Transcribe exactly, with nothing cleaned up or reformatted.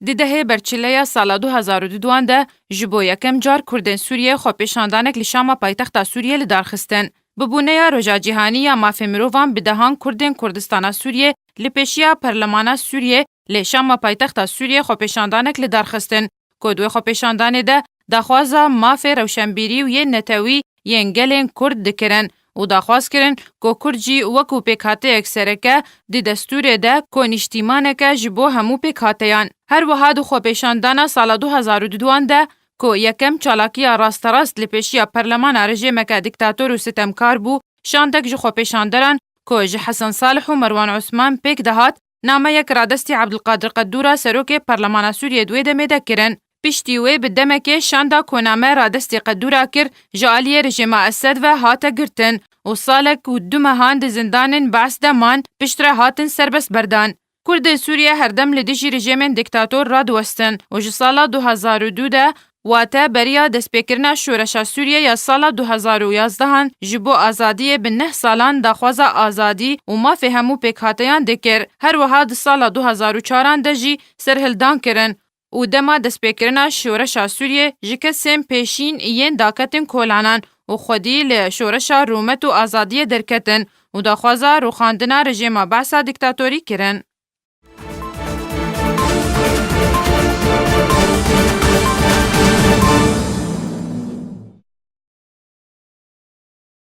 Di dehê berçileya sala du hezar û duduan de ji bo yekem car Kurdên Sûriyê xwepêşandanek li Şama paytexta Sûriyê li dar xistin. Bi bûneya Roja Cîhanî ya Mafê Mirovan bi dehan Kurdên Kurdistana Sûriyê li pêşiya Perlemana Sûriyê lê Şama paytexta Sûriyê xwepêşandanek li dar xistin, ku di wê xwepêşandanê de daxwaza mafê rewşenbîrî û yên netewî yên gelên Kurd dikirin û daxwaz kirin ku Kurd jî wekû pêkhateyek sereke di destûrê de ku nîştîmaneke ji bo hemû pêkhateyan. Her wiha di xwepêşandana sala du hezar û duduan de ku yekem çalakiya rasterast li pêşiya perlemana rejêmeke diktator û sitemkar bû, şandek ji xwepêşanderan ku ji Hesen Salih û Merwan Osman pêk dihat, nameyek radestî Abdulkadir Qedûra serokê perlemana Sûriyê di wê demê de kirin. Piştî wê bi demekê şanda ku name radestî Qedûra kir, ji aliyê rejêma Esed ve hate girtin û salek û du mehan di zindanên Be's de man, piştre hatin serbest berdan. Kurdên Sûriye herdem li dijî rejêmên diktator radiwestin û ji sala du hezar û du de, wate beriya destpêkirina şoreşa Sûriye ya sala du hezar û yazdehan, ji bo azadiyê bi neh salan daxwaza azadî û mafê hemû pêkhateyan dikir. Her wiha di sala du hezar û çaran de jî serhildan kirin û dema destpêkirina şoreşa Sûriye ji kesên pêşîn yên daketin kolanan û xwedî li şoreşa rûmet û azadiyê derketin û daxwaza rûxandina rejêma Be'sa diktatorî kirin.